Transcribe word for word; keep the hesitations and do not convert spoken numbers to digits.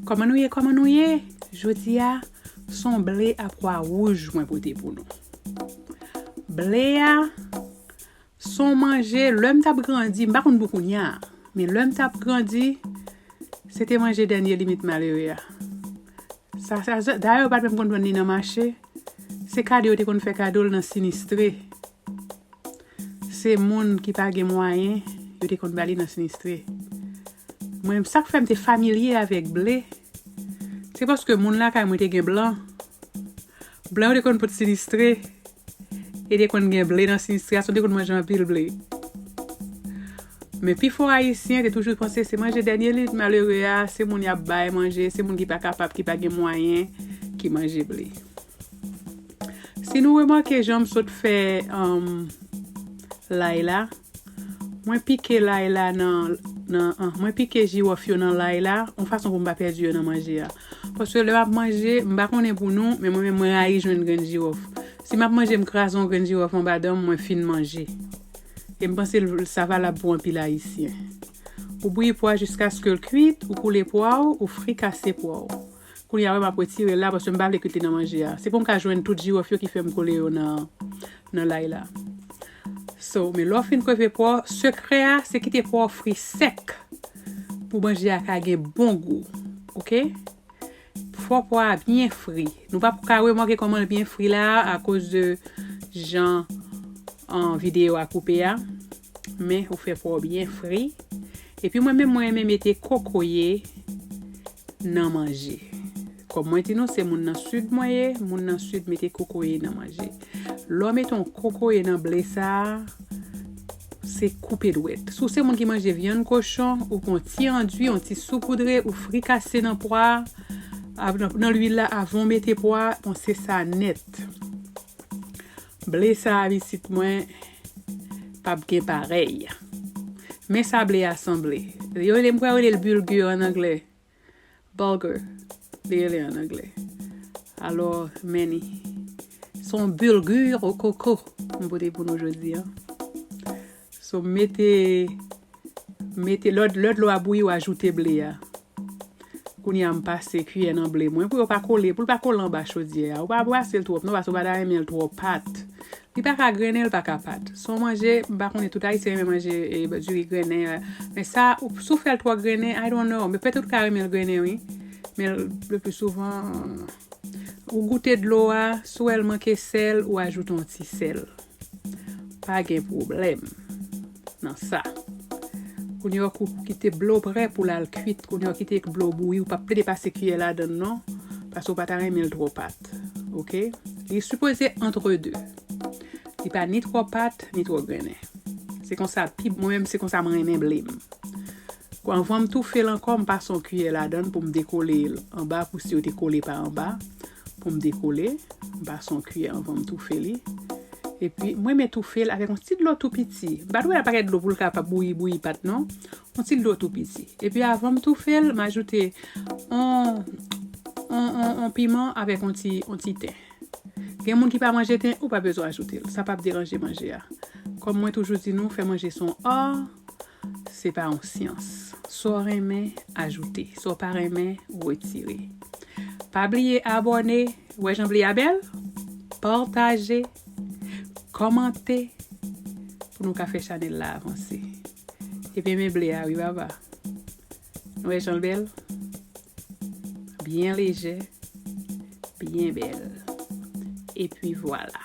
Kòman nou ye? Kòman nou ye? Jodi a, se yon ble a pwa wouj mwen pote pou nou. Ble a, se yon manje, lè m t ap grandi, m pa konn pou kounye a, men lè m t ap grandi, se te manje dènye limit malere a. Sa, sa, sa, dayè, yo pa t menm konn vann li nan mache. Se kado yo te konn fè kado l nan sinistre. Se moun ki pa gen mwayen, yo te konn ba li nan sinistre. Mwen, sa k fè m te familye avèk ble, se paske moun lakay mwen te gen blan. Blan yo te konn pot sinistre, e te konn gen ble nan sinistre a, so te konn manje anpil ble. Men pifò Ayisyen te toujou panse se manje dènye limit malere a, se moun y ap bay manje, se moun ki pa kapab, ki pa gen mwayen, ki manje ble. Si nou remake jan m sot fè, um, lay la, mwen pike lay la nan, nan, ah, mwen pike jiwòf yo nan lay la, yon fason pou m pa pèdi yo nan manje a. Paske lè m ap manje, m pa konnen pou nou, men mwen menm mwen rayi jwenn grenn jiwòf. Si m ap manje, m kraze yon grenn jiwòf anba dan m, mwen fin manje. E m panse l, sa valab pou anpil Ayisyen. Ou bouyi pwa jiskaske l kwit, ou koule pwa w, ou frikase pwa w. Kounye a, wè, m ap retire l la, paske m pa vle kwit li nan manje a. Se pou m ka jwenn tout jiwòf yo ki fè m kole yo nan, nan lay la. So, men lè w fin kweve pwa w, sekrè a, se kite pwa w fri sèk pou manje a ka gen bon gou. Oke? Fò pwa a byen fri. Nou p ap ka remake kòman l byen fri la a, akoz de jan, an, videyo a koupe a. Men ou fè pwa w byen fri. Epi mwen menm, mwen renmen mete kokoye nan manje. Kòm mwen di nou, se moun nan sid mwen ye, moun nan sid mete kokoye nan manje. Lè w mete yon kokoye nan ble sa a, se koupe dwèt. Si w se moun ki manje vyann kochon, ou pran ti andui, yon ti soupoudre, ou frikase nan pwa a, nan, nan lwil la avan w mete pwa a, bon, se sa nèt. Ble sa a, pitit mwen, p ap gen parèy. Men sa ble a sanble. Yo rele, m kwè yo rele l bulgur an anglè. Bulgur, li rele an anglè. Alò, men li. Se yon bulgur o koko m pote pou nou jodi a. So, mete, mete, lè, lè dlo a bouyi, w ajoute ble a. Kounye a, m pase kiyè nan ble mwen pou yo pa kole, pou l pa kole anba chodyè a. Ou pa brase l twòp, non, paske ou pa ta renmen l twò pat. Li pa ka grennen, li pa ka pat. Se yon manje, m pa konnen, tout Ayisyen renmen manje, e, diri grennen, e. Men sa, ou, si w fè l twò grennen, I don't know. Men petèt ou ka renmen l grennen, wi. Men le plus souvent, ou goute dlo a, si w wè l manke sèl, ou ajoute yon ti sèl. Pa gen pwoblèm nan sa. Kounye a, ou kite dlo prè pou l al kwit. Kounye a, ou kite dlo bouyi, ou p ap plede pase kiyè ladan l, non. Paske ou pa ta renmen l twò pat. Oke? Li sipoze entre deux. Li pa ni twò pat, ni twò grennen. Se konsa, pi, mwen menm, se konsa mwen renmen ble m. Anvan m toufe l ankò, m pase yon kiyè ladan l pou m dekole l anba, pou si yo te kole pa anba, pou m dekole, m pase yon kiyè anvan m toufe li. Epi, mwen renmen toufe l avèk yon ti dlo tou piti. M pa dwe yon pakèt dlo pou l kapab bouyi, bouyi pat, non. Yon ti dlo tou piti. Epi, avan m toufe l, m ajoute yon, yon, yon, yon piman avèk yon ti, yon ti ten. Gen moun ki pa manje ten, ou pa bezwen ajoute l. Sa p ap deranje manje a. Kòm mwen toujou di nou, fè manje se yon ar, se pa yon syans. Sa w renmen, ajoute. Sa w pa renmen, retire. Pa bliye abòne. Wè jan ble a bèl? Pataje. Kòmante. Pou nou ka fè chanèl la avanse. Epi men ble a, wi, papa. Nou wè jan l bèl? Byen lejè. Byen bèl. Epi vwala.